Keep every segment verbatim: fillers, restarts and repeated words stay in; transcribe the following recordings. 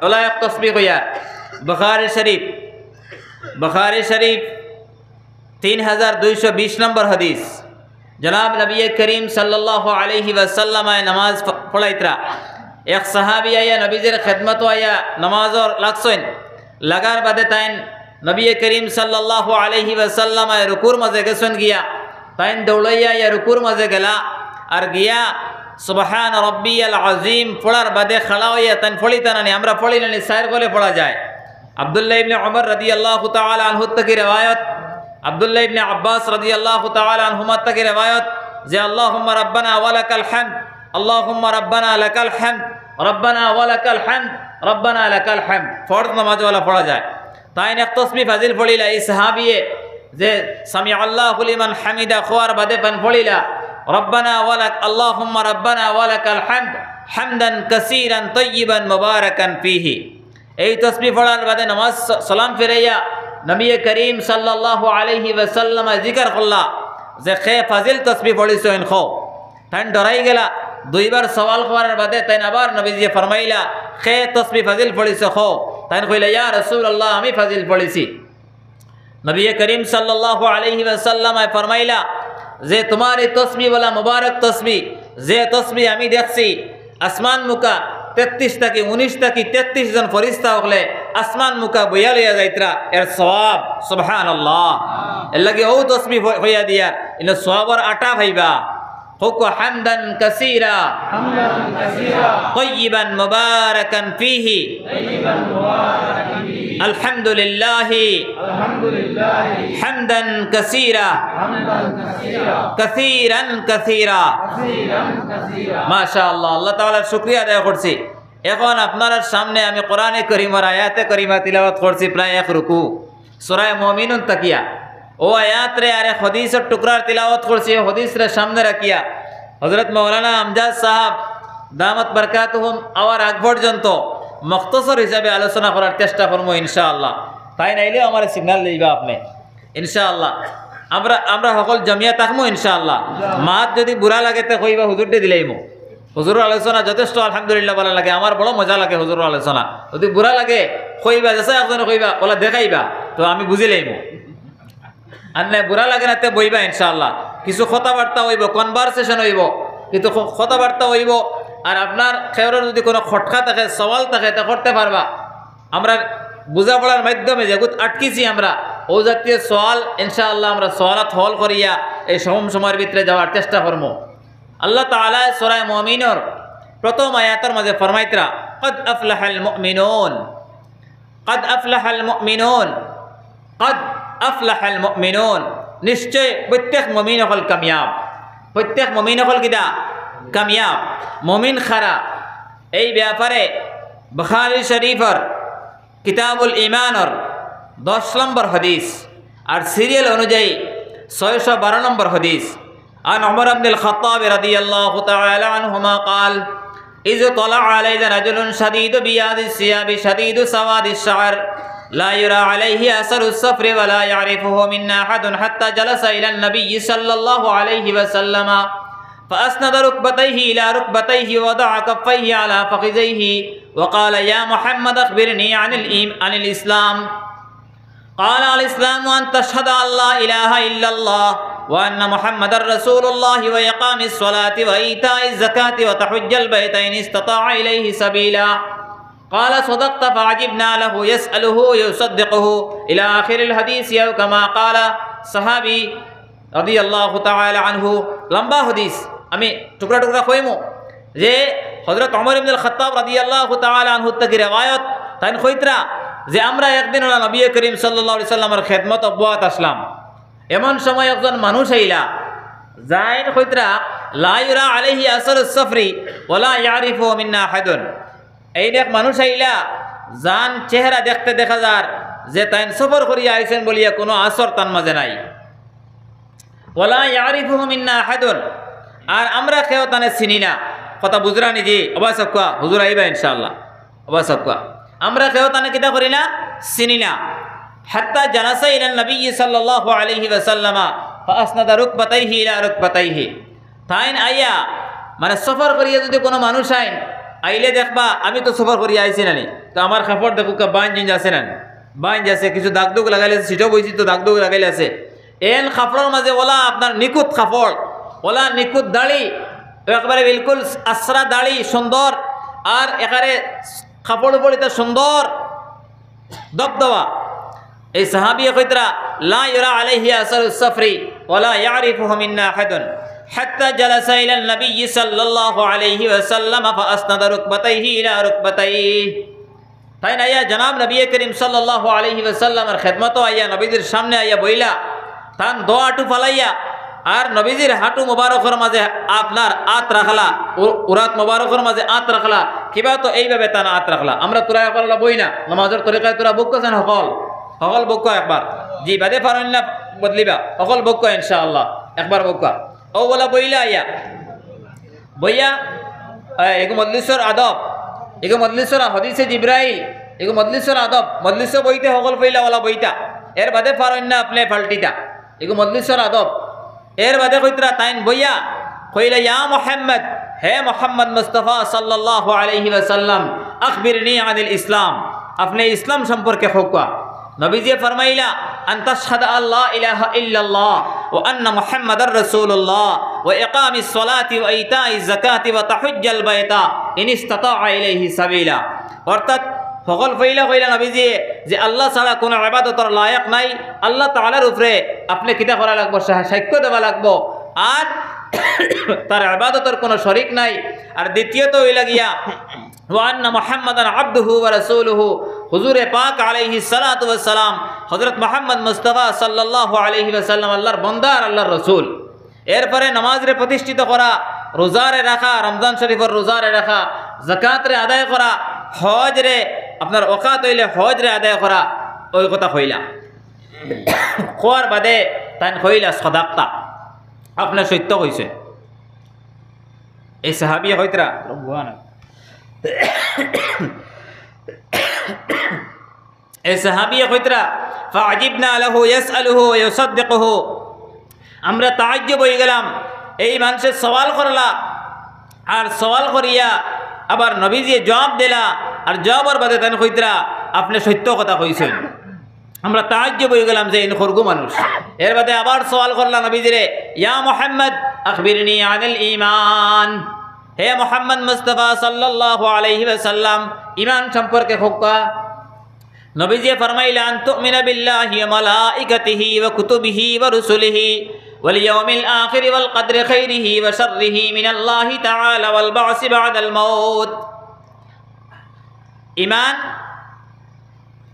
অলা এক তসবি কইয়ার। বুখারী শরীফ, বুখারী শরীফ, তিন হাজার দুইশো বিশ নম্বর হাদিস। জনাব নবী করিম সাল্লাল্লাহু আলাইহি ওয়াসাল্লামে নামাজ প-, পড়াইতরা। এক সাহাবী আইয়া নবীজির খেদমতো আইয়া নামাজো লাগছইন। লাগার বাদে তাইন নবী করিম সাল্লাল্লাহু আলাইহি ওয়াসাল্লামে রুকুর মাঝে গেছইন গিয়া। তাইন দৌড়াইয়া আইয়া রুকুর মাঝে গেলা, আর গিয়া সুবহান রব্বিয়াল আযীম পড়ার বাদে খাড়া অইয়া তাইন পড়িতা নানি, আমরা পড়ি নানি, চাইর কলে পড়া যায়। আব্দুল্লাহ ইবনে ওমর রাদিয়াল্লাহু তাআলা আনহু থাকি রেওয়ায়ত, আব্দুল্লাহ ইবনে আব্বাস রাদিয়াল্লাহু তাআলা আনহুমা থাকি রেওয়ায়ত যে, "আল্লাহুম্মা রাব্বানা ওয়া লাকাল হামদ, আল্লাহুম্মা রাব্বানা লাকাল হামদ, রাব্বানা ওয়া লাকাল হামদ, রাব্বানা লাকাল হামদ।" ফরজ নামাজো অলা পড়া যায়। তাইন এক তসবি ফাজিল পড়িলা, এই সাহাবিয়ে যে সামিআল্লাহু লিমান হামিদা কওয়ার বাদে পান পড়িলা, "রাব্বানা ওয়া লাক, আল্লাহুম্মা রাব্বানা ওয়া লাকাল হামদ, হামদান কাসীরান তাইয়িবান মুবারাকান ফীহি।" এই তসবি পড়ার বাদে নামাজ স-, সালাম ফিরাইয়া নবী করিম সাল্লাল্লাহু আলাইহি ওয়াসাল্লামে জিকার করলা যে, "কে ফাজিল তসবি পড়িছো ইন কও।" তাইন ডরাই গেলা। দুইবার সওয়াল করার বাদে তাইন আবার নবীজিয়ে ফরমাইলা, "কে তসবি ফাজিল পড়িছো কও।" তাইন কইলা, "ইয়া রাসূলুল্লাহ, আমি ফাজিল পড়িছি।" নবী করিম সাল্লাল্লাহু আলাইহি ওয়াসাল্লামে ফরমাইলা যে, "তুমার এই তসবি অলা মুবারক তসবি, যে তসবি আমি দেখছি আসমান মুখা তেত্রিশ থাকি, উনিশ থাকি তেত্রিশ জন ফিরিস্তা অকলে আসমান মুখা বইয়া লইয়া যাইতরা, এর সওয়াব।" সুবহানাল্লাহ। এরলাগি অউ তসবি হ-, হইয়া দিয়ার, ইনো সওয়াবর আটা পাইবা। কউক্কা, হামদান কাসীরা, حمدا كثيرا, তাইয়িবান মুবারাকান ফীহি, طيبا مباركا فيه, আলহামদুলিল্লাহি, الحمد لله, হামদান কাসীরা, حمدا كثيرا, কাসীরান কাসীরা। كثيرا كثيرا। মাশাআল্লাহ, আল্লাহ তাআলার শুকরিয়া আদায় করছি। এখন আপনারার সামনে আমি কোরআনে করিমর আয়াতে করিমা তিলাওয়াত করছি প্রায় এক রুকু, সূরা মুমিনুন থাকিয়া। অউ আয়াতরে আর এক হাদিসর টুকরার তিলাওয়াত করছি, অউ হাদিসরে সামনে রাখিয়া হযরত মাওলানা আমজাদ সাহেব দামাত বারকাতুহুম আওয়ার আগ পর্যন্ত মুখতসর হিসাবে আলোচনা করার চেষ্টা করমু ইনশাআল্লাহ। তাইন আইলেও আমারে সিগনাল দিবা আপনে। ইনশাআল্লাহ। আমরা, আমরা হকল জমিয়া থাকমু ইনশাআল্লাহ। মাত যুদি বুরা লাগে তে কইবা, হুজুররে দিলাইমু। হুজুরর আলোচনা যথেষ্ট আলহামদুলিল্লাহ ভালা লাগে, আমার বড় মজা লাগে হুজুরর আলোচনা। যুদি বুরা লাগে কইবা, যেছা একজনে কইবা, অলা দেখাইবা, তো আমি বুঝিলাইমু। আর না বুরা লাগে না তে বইবা ইনশাআল্লাহ। কিছু কথাবার্তা অইবো, conversation অইবো, কিন্তু ক-, কথাবার্তা অইবো। আর আপনার কেউরর যুদি কুনু খটকা থাকে, সওয়াল থাকে, তা করতে পারবা। আমরা বুঝাপড়ার মাধ্যমে যেগুত আটকিছি আমরা, অউ জাতীয় সওয়াল ইনশাআল্লাহ আমরা সওয়ালাত হল করিয়া এই সমম সময়র ভিতরে যাওয়ার চেষ্টা করমু। আল্লাহ তাআলায় সূরা মুমিনুনর প্রথম আয়াতর মাঝে ফরমাইতরা, "قد أفلح المؤمنون, قد أفلح المؤمنون, قد أفلح المؤمنون।" নিশ্চয় প্রত্যেক মুমিন অকল কামিয়াব। প্রত্যেক মুমিন অকল কিতা? কামিয়াব। মুমিন কারা? এই ব্যাপারে বুখারী শরীফর কিতাবুল ঈমানর দশ নম্বর হাদিস, আর সিরিয়াল অনুযায়ী ছয়শো বারো নম্বর হাদিস। عن عمر بن الخطاب رضي الله تعالى عنهما قال: إذ طلع علينا رجل شديد بياض الثياب شديد سواد الشعر لا يرى عليه أثر السفر ولا يعرفه منا أحد حتى جلس إلى النبي صلى الله عليه وسلم فأسند ركبتيه إلى ركبتيه ووضع كفيه على فخذيه وقال: يا محمد، أخبرني عن الإيم-، عن الإسلام. قال: الإسلام أن تشهد أن لا إله إلا الله وأن محمدا رسول الله وإقام الصلاة وإيتاء الزكاة وتحج البيت إن استطعت إليه سبيلا. قال: صدقت، فعجبنا له يسأله ويصدقه إلى آخر الحديث أو كما قال. সাহাবী রাদিয়াল্লাহু তাআলা আনহু, লম্বা হাদিস, আমি টুকরা টুকরা কইমু, যে হযরত ওমর ইবনুল খাত্তাব রাদিয়াল্লাহু তাআলা আনহু থাকি রেওয়ায়ত, তাইন কইতরা যে আমরা একদিন অলা নবী করিম সাল্লাল্লাহু আলাইহি সাল্লামর খেদমতো বওয়াত আছলাম। এমন সময় একজন মানুষ আইলা, যাইন কইতরা, "লা ইউরা আলাইহি আসারুস সফরি ওয়া লা ইয়ারিফু মিন্না আহাদুন।" এইন এক মানুষ আইলা, যান চেহারা দেখতে দেখা যার যে তাইন সফর করিয়া আইছইন বলিয়া কুনু আসর তান মাঝে নাই। ওয়ালা ইয়ারিফুহু মিন্না আহাদুন, আর আমরা কেউ তানে চিনি না। কথা বুঝরা নি জি? ওবা সাবকুয়া, হুজুর আইবা ইনশাআল্লাহ। ওবা সাবকুয়া, আমরা কেউ তানে কিতা করি না, চিনি না। হাত্তা জালাসা ইলান নবী সাল্লাল্লাহু আলাইহি ওয়াসাল্লামা ফাআসনাদা রুকবাতাইহি ইলা রুকবাতাইহি। তাইন আইয়া, মানে সফর করিয়া যুদি কুনু মানুষ আইন, আইলে দেখবা, আমি তো সফর করিয়া আইছি নানি, তো আমার কাপড় দেখউক্কা, বাইঞ্জ আছে নানি, বাইঞ্জ আছে, কিছু দাগ দুগ লাগাইল আছে, সিটো বইছি তো দাগ দুগ লাগাইল আছে। এন কাপড়র মাঝে অলা আপনার নিখুঁত কাপড়, অলা নিখুঁত দাড়ি, একবারে বিলকুল আছড়া দাড়ি সুন্দর, আর একারে কাপড় উপর ইতা সুন্দর দবদবা। এই সাহাবিয়ে কইতরা, "লা ইউরা আলাইহি আসারুস সাফরি ওয়া লা ইয়ারিফুহু মিন্না আহাদুন, হাত্তা জালাসা ইলান নাবিয়্যি সাল্লাল্লাহু আলাইহি ওয়াসাল্লাম ফাআসনাদা রুকবাতাইহি ইলা রুকবাতাইহি।" তাইন আইয়া জনাব নবী করিম সাল্লাল্লাহু আলাইহি ওয়াসাল্লামর খেদমতো আইয়া, নবীজির সামনে আইয়া বইলা, তান দোয়া আটু ফালাইয়া, আর নবীজির হাঁটু মোবারকর মাঝে আপনার আত রাখলা, উ-, উরাত মোবারকর মাঝে আত রাখলা, কিবা তো এইভাবে তান আত রাখলা। আমরা তোরা একবার অলা বই না, নামাজর তরিকায় তোরা বউক্কা চাইন হকল, হকল বউক্কা একবার। জি, বাদে পারইন না বদলিবা, হকল বউক্কা ইনশাআল্লাহ, একবার বউক্কা। অউ অলা বইলা আইয়া, বইয়া, এ, এগু মজলিসর আদব, এগু মজলিসর হাদিসে জিব্রাইল, এগু মজলিসর আদব, মজলিসো বইতে হকল পইলা অলা বইতা, এর বাদে পারইন না আপনে পাল্টিতা, এগু মজলিসর আদব। এর বাদে কইতরা তাইন বইয়া, কইলা, "ইয়া মুহাম্মদ, হে মুহাম্মদ মুস্তাফা সাল্লাল্লাহু আলাইহি ওয়াসাল্লাম, আখবিরনি আনিল ইসলাম, আপনে ইসলাম সম্পর্কে কউক্কা।" নবীজিয়ে ফরমাইলা, "আন তাশহাদা আল্লা ইলাহা ইল্লাল্লাহ ওয়া আন্না মুহাম্মাদার রাসূলুল্লাহ ওয়া ইকামিস সালাতি ওয়া ইতাইজ যাকাতি ওয়া তাহুজ্জাল বাইতা ইন ইস্তাতাআ ইলাইহি সাবিলা।" অর্থাৎ হকল পইলা কইলা নবীজিয়ে যে আল্লাহ ছাড়া কুনু ইবাদতর লায়েক নাই, আল্লাহ তাআলার উপরে আপনে কিতা করা লাগবো? সা-, সাক্ষ্য দেওয়া লাগবো, আর তার ইবাদতর কুনু শরিক নাই। আর দ্বিতীয়ত অইলা গিয়া, "ওয়া আন্না মুহাম্মাদান আবদুহু ওয়া রাসূলুহু।" হুজুরে পাক আলাইহিস সালাতু ওয়াস সালাম, হযরত মুহাম্মদ মুস্তাফা সাল্লাল্লাহু আলাইহি ওয়াসাল্লাম আল্লাহর বন্দা আর আল্লাহর রসুল। এরপরে নামাজরে প্রতিষ্ঠিত করা, রোজারে রাখা, রমজান শরিফর রোজারে রাখা, যাকাতরে আদায় করা, হজরে, আপনার অকাত অইলে হজরে আদায় করা, অউ কথা কইলা। কওয়ার বাদে তাইন কইলা, "সাদাক্তা, আপনে সত্য কইছইন।" এই সাহাবিয়ে কইতরা, এই সাহাবিয়ে কইতরা, "ফাআজিবনা লাহু ইয়াসআলুহু ওয়া ইউসাদ্দিকুহু।" আমরা তাআজ্জুব অইগেলাম, এই মানষে সওয়াল করলা, আর সওয়াল করিয়া আবার নবীজিয়ে জুয়াব দিলা, আর জুয়াবর বাদে তাইন কইতরা, "আপনে সত্য কথা কইছইন।" আমরা তাআজ্জুব অইগেলাম যে ইন খরগু মানুষ। এর বাদে আবার সওয়াল করলা নবীজিরে, "ইয়া মুহাম্মদ, আখবিরনি আনিল ঈমান।" হে মুহাম্মদ মুস্তাফা সাল্লাল্লাহু আলাইহি ওয়াসাল্লাম, ঈমান সম্পর্কে কউক্কা। নবীজিয়ে ফরমাইলা, "আন তুমিনা বিল্লাহি ওয়া মালাইকাতিহি ওয়া কুতুবিহি ওয়া রুসুলিহি ওয়াল ইয়াউমিল আখিরি ওয়াল কদরি খাইরিহি ওয়া শাররিহি মিনাল্লাহি তাআলা ওয়াল বাসি বাদাল মাউত।" ঈমান,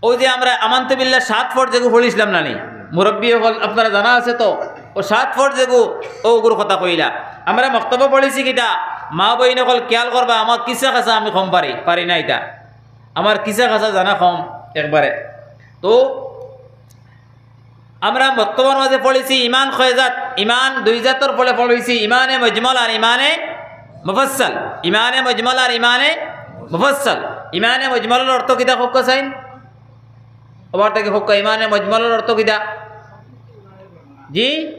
অউ যে আমরা আমানতু বিল্লাহ সাত ফরজ যেগু পড়ছিলাম না নি? মুরব্বি অকল আপনারা জানা আছে তো, অউ সাত ফরজ যেগু, অগুর কথা কইলা। আমরা মক্তবো পড়ছি কিতা? মা বইন অকল খিয়াল করবা, আমার কিসা কাসা আমি কম পারি, পারি না ইতা। আমার কিসা কাসা জানা কম একবারে। তো আমরা মক্তবর মাঝে পড়ছি ঈমান কয় জাত, ঈমান দুই জাতর পরে পড়ছি, ঈমানে মুজমাল আর ঈমানে মুফাসসাল। ঈমানে মুজমাল আর ঈমানে মুফাসসাল। ঈমানে মুজমালর অর্থ কিতা কউক্কা চাইন? আবার থাকি কউক্কা, ঈমানে মুজমালর অর্থ কিতা? জি?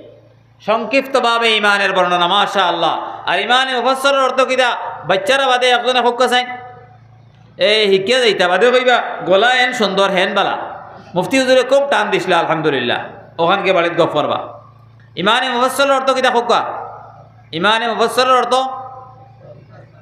সংক্ষিপ্তভাবে ঈমানের বর্ণনা, মাশাআল্লাহ। আর ঈমানে মুফাসসালর অর্থ কিতা? বাইচ্চারা বাদে একজনে কউক্কা চাইন। এ, হিকিয়া যাইতা, বাদে কইবা, "গলা এন সুন্দর, হেন বালা।" মুফতি হুজুরে খুব টান দিছলা, আলহামদুলিল্লাহ। অখানকে বাড়িত গফ করবা। ঈমানে মুফাসসালর অর্থ কিতা কউক্কা? ঈমানে মুফাসসালর অর্থ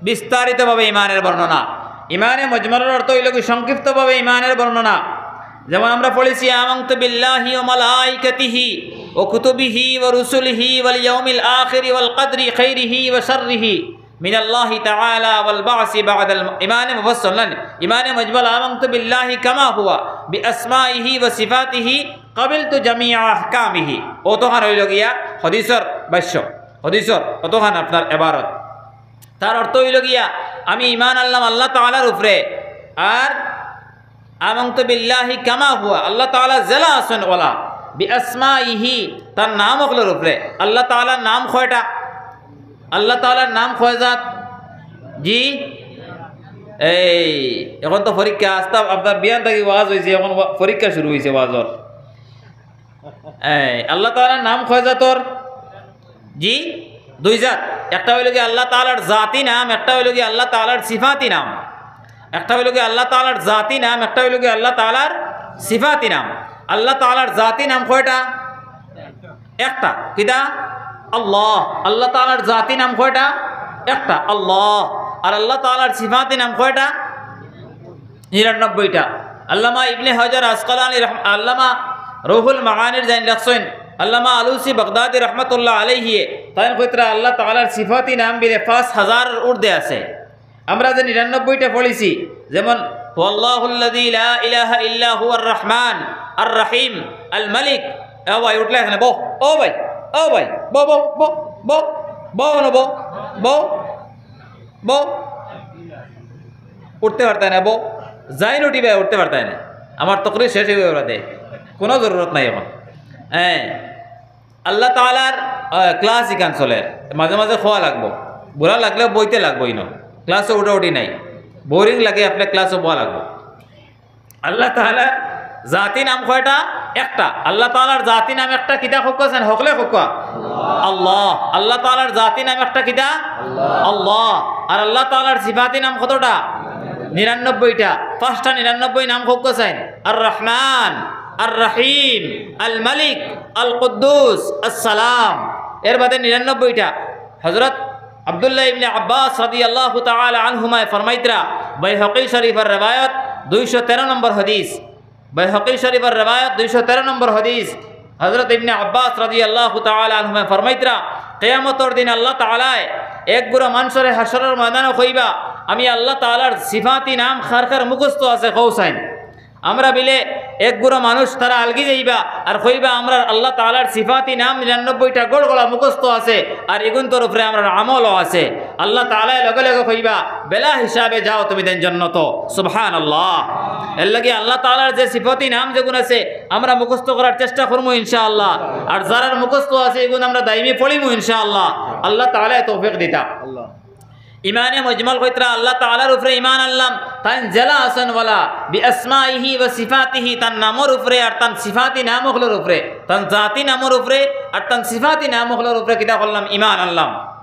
বিস্তারিতভাবে ঈমানের বর্ণনা। ঈমানে মুজমালর অর্থ অইলো কি? সংক্ষিপ্তভাবে ঈমানের বর্ণনা। যেমন আমরা পড়ছি, "আমানতু বিল্লাহি ওয়া মালাইকাতিহি ওয়া কুতুবিহি ওয়া রুসুলিহি ওয়াল ইয়াউমিল আখিরি ওয়াল কদরি খাইরিহি ওয়া শাররিহি মিনাল্লাহি তাআলা ওয়াল বাসি বাদাল", ঈমানে মুফাসসাল না, ঈমানে মুজমাল, "আমানতু বিল্লাহি কামা হুয়া বিআসমাইহি ওয়া সিফাতিহি কাবিলতু জামিআ আহকামিহি।" অতখান অইলো গিয়া হাদিসর ভাষ্য, হাদিসর অতখান আপনার ইবারত। তার অর্থ অইলো গিয়া, আমি ঈমান আনলাম আল্লাহ তাআলার উপরে, আর আমানতু বিল্লাহি কামা হুয়া, আল্লাহ তাআলা যেলা আছইন অলা, বিআসমাইহি, তান নাম অকলর উপরে। আল্লাহ তাআলার নাম কয়টা? আল্লাহ তাআলার নাম কয় জাত? জি? এই, অখন তো পরীক্ষা, আস্তা আপনার বিয়ান থাকি ওয়াজ অইছে, অখন ওয়া-, পরীক্ষা শুরু অইছে ওয়াজর। এই, আল্লাহ তাআলার নাম কয় জাতর? জি? দুই জাত। একটা অইলো গিয়া আল্লাহ তাআলার জাতি নাম, একটা অইলো গিয়া আল্লাহ তাআলার সিফাতি নাম। একটা অইলো গিয়া আল্লাহ তাআলার জাতি নাম, একটা অইলো গিয়া আল্লাহ তাআলার সিফাতি নাম। আল্লাহ তাআলার জাতি নাম কয়টা? একটা। কিতা? আল্লাহ। আল্লাহ তাআলার জাতি নাম কয়টা? একটা, আল্লাহ। আর আল্লাহ তাআলার সিফাতি নাম কয়টা? নিরানব্বইটা। আল্লামা ইবনে হাজার আসকালানী রহম-, আল্লামা রুহুল মাআনির যেইন লেখছইন, আল্লামা আলুসি বাগদাদি রহমতুল্লাহ আলাইহিয়ে, তাইন কইতরা আল্লাহ তাআলার সিফাতি নাম বিলে পাঁচ হাজার ঊর্ধ্বে আছে। আমরা যে নিরানব্বইটা পড়ছি, যেমন, "হুয়াল্লাহুল্লাযী লা ইলাহা ইল্লা হুয়ার রহমান আর রহিম আল মালিক।" ও ভাই, উঠলে এখানে বও, ও ভাই, ও ভাই, বও, বও, বও, বও, বও, না বও, বও, বও। উঠতে পারতায় না, বও। যেইন উঠিবায়, উঠতে পারতায় না। আমার তকরির শেষ অইবো, ওরা দে। কোনো জরুরত নাই এখন। হ্যাঁ, আল্লাহ তাআলার, আহ, ক্লাস ইখান চলের, মাঝে মাঝে কওয়া লাগবো। বুড়া লাগলে বইতে লাগবো ইনো। ক্লাসো উঠাউঠি নাই। বোরিং লাগে, আপনে ক্লাসো বওয়া লাগবো। আল্লাহ তাআলার জাতি নাম কয়টা? একটা। আল্লাহ তাআলার জাতি নাম একটা, কিতা কউক্কা চাইন? হকলে কউক্কা। আল্লাহ। আল্লাহ তাআলার জাতি নাম একটা, কিতা? আল্লাহ। আর আল্লাহ তাআলার সিফাতি নাম কতটা? নিরানব্বইটা। পাঁচটা নিরানব্বই নাম কউক্কা চাইন? আর রহমান, আর রহিম, আল মালিক, আল কুদ্দুস, আসসালাম। এর বাদে নিরানব্বইটা। হযরত আব্দুল্লাহ ইবনে আব্বাস রাদিয়াল্লাহু তাআলা আনহুমায় ফরমাইতরা, বাইহাকী শরীফর রেওয়ায়াত, দুইশো তেরো নম্বর হাদিস। বাইহাকী শরীফর রেওয়ায়াত, দুইশো তেরো নম্বর হাদিস। হযরত ইবনে আব্বাস রাদিয়াল্লাহু তাআলা আনহুমায় ফরমাইতরা, কিয়ামতর দিন আল্লাহ তাআলায় এক গুরা মানষরে হাশরর ময়দানো কইবা, "আমি আল্লাহ তাআলার সিফাতি নাম কার কার মুখস্থ আছে, কও চাইন।" আমরা বিলে এক গুরা মানুষ, তারা আলগি যাইবা আর কইবা, "আমরার আল্লাহ তাআলার সিফাতি নাম নিরানব্বইটা গড়গড়া মুখস্থ আছে, আর ইগুনতর উপরে আমরার আমলও আছে।" আল্লাহ তাআলায় লগে লগে কইবা, "বেলা হিসাবে যাও তুমি তাইন জন্নতো।" সুবহানাল্লাহ। এরলাগি আল্লাহ তাআলার যে সিফাতি নাম যেগুন আছে, আমরা মুখস্থ করার চেষ্টা করমু ইনশাআল্লাহ। আর যারার মুখস্থ আছে, ইগুন আমরা দাইমি পড়িমু ইনশাআল্লাহ। আল্লাহ তাআলায় তৌফিক দিতা। ইমানে মুজমাল কইতরা, আল্লাহ তাআলার উপরে ইমান আনলাম, তাইন যেলা আছইন ওয়ালা, বিআসমাইহি ওয়া সিফাতিহি, তান নামর উপরে আর তান সিফাতি নাম অকলর উপরে, তান জাতি নামর উপরে আর তান সিফাতি নাম অকলর উপরে কিতা করলাম? ইমান আনলাম।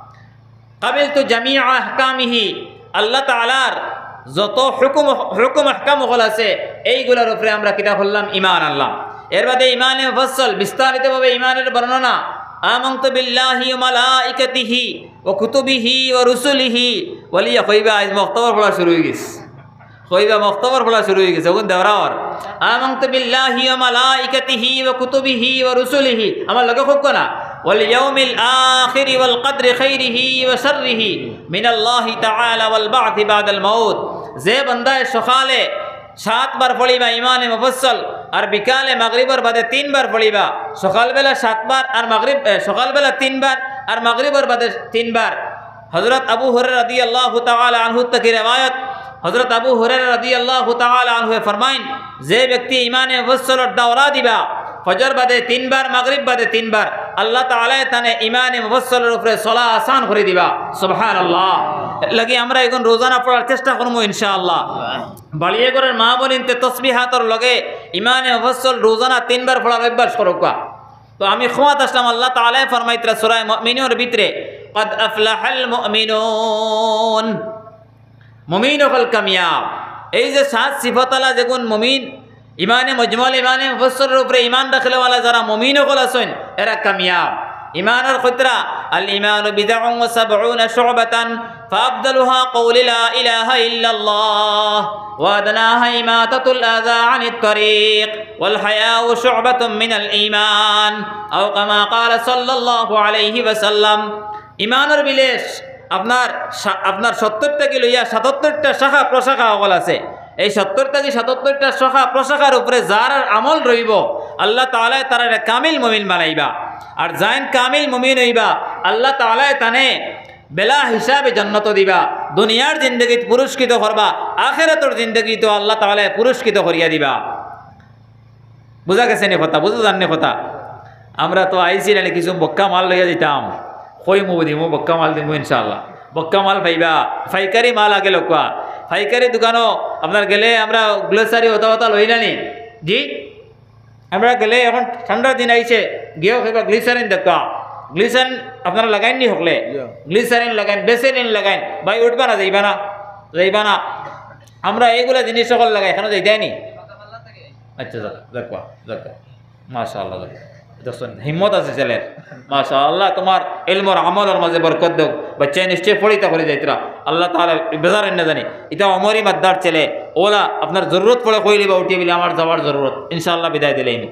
কাবিলতু জামিআ আহকামিহি, আল্লাহ তাআলার যত হুকুম, হুকুম আহকাম অকল আছে, এইগুলার উপরে আমরা কিতা করলাম? ইমান আনলাম। এর বাদে ইমানে মুফাসসাল, বিস্তারিতভাবে ইমানের বর্ণনা, আমানতু বিল্লাহি ওয়া মালাইকাতিহি ওয়া কুতুবিহি ওয়া রুসুলিহি। ওয়ালিয়া কইবা, আইজ মক্তবর পড়া শুরু অই গেছে। কইবা, মক্তবর পড়া শুরু অই গেছে, অগুন দেওরাওর। আমানতু বিল্লাহি ওয়া মালাইকাতিহি ওয়া কুতুবিহি ওয়া রুসুলিহি। আমার লগে কউক্কা না। ওয়াল ইয়াউমিল আখিরি ওয়াল কদরি খাইরিহি ওয়া শাররিহি মিনাল্লাহি তাআলা ওয়াল বা'সি বা'দাল মাউত। যে বান্দায় সকালে সাতবার পড়িবা ইমানে মুফাসসাল, আর বিকালে মাগরিবর বাদে তিনবার পড়িবা, সকালবেলা সাতবার আর মাগরিব, এ, সকালবেলা তিনবার আর মাগরিবর বাদে তিনবার। হযরত আবু হুরায়রা রাদিয়াল্লাহু তাআলা আনহু থাকি রেওয়ায়াত, হযরত আবু হুরায়রা রাদিয়াল্লাহু তাআলা আনহুয়ে ফরমাইন, যে ব্যক্তি ইমানে মুফাসসালর দাওরা দিবা, ফজর বাদে তিনবার, মাগরিব বাদে তিনবার, আল্লাহ তাআলায় তানে ইমানে মুফাসসালর উপরে চলা আসান করি দিবা। সুবহানাল্লাহ। এরলাগি আমরা ইগুন রোজানা পড়ার চেষ্টা করমু ইনশাআল্লাহ। বাড়িয়ে ঘরের মা বোনিন্তে তসবিহাতর লগে ইমানে মুফাসসাল রোজানা তিনবার পড়ার অভ্যাস করউক্কা। তো আমি খুয়াত আসলাম, আল্লাহ তাআলায় ফরমাইতরা সূরা মুমিনুনর ভিতরে, "কদ আফলাহাল মুমিনুন।" মুমিন অকল কামিয়াব। এই যে সাত সিফতআলা যেগুন মুমিন, ইমানে মুজমাল, ইমানে মুফাসসালর উপরে ইমান রাখলেওয়ালা যারা মুমিন অকল আছইন, এরা কামিয়াব। ইমানর কইতরা, আল ইমানু বিদআউন ওয়া সাবউনা শুবাতান, ফাআফদালুহা কাউলু লা ইলাহা ইল্লাল্লাহ, ওয়া আদনাহা ইমাতাতুল আযা আনিত তারিক, ওয়াল হায়াউ শুবাতুম মিনাল ইমান, আও কামা ক্বালা সাল্লাল্লাহু আলাইহি ওয়াসাল্লাম। ইমানর বিলে আপনার সা-, আপনার সত্তর থাকি লইয়া সাতাত্তরটা শাখা প্রশাখা অকল আছে। এই সত্তর থাকি সাতাত্তরটা শাখা প্রশাখার উপরে যারার আমল রইবো, আল্লাহ তাআলায় তারারে কামিল মুমিন বানাইবা। আর যেইন কামিল মুমিন অইবা, আল্লাহ তাআলায় তানে বেলা হিসাবে জন্নতো দিবা। দুনিয়ার জিন্দেগিত পুরস্কৃত করবা, আখেরাতর জিন্দেগিত আল্লাহ তাআলায় পুরস্কৃত করিয়া দিবা। বুঝা গেছে নি কথা? বুঝা যার নি কথা? আমরা তো আইছি নাইলে কিছু বক্কা মাল লইয়া যাইতাম। কইমু দিমু, বক্কা মাল দিমু ইনশাআল্লাহ। বক্কা মাল পাইবা, পাইকারি মাল আগে লউক্কা। পাইকারি দোকানো আপনার গেলে আমরা গ্লিসারিন অতা অতা লই না নি? জি? আমরা গেলে এখন ঠান্ডার দিন আইছে, গিয়াও কইবা গ্লিসারিন দেউক্কা। গ্লিসারিন আপনারা লাগাইন নি হকলে? গ্লিসারিন লাগাইন, ভেসেলিন লাগাইন। ভাই উঠবা না, যাইবা না, যাইবা না। আমরা এইগুলা জিনিস সকল লাগাই, এখানো যাইতাই নি। আচ্ছা, যাক, যাক, বাহ, যাক। মাশাআল্লাহ, যাক। দেখছইন, হিম্মত আছে ছেলের। মাশাআল্লাহ, তোমার ইলমর আমলর মাঝে বরকত দেউক। বাচ্চায় নিশ্চয় পড়িতা করি যাইতরা। আল্লাহ তাআলা বেজার না জানি। ইটা অমরি মাদ্দার ছেলে। ওলা আপনার জরুরত পড়ে কইলিবা উঠিয়া বলে, "আমার যাওয়ার জরুরত।" ইনশাআল্লাহ বিদায় দিলে ইনি।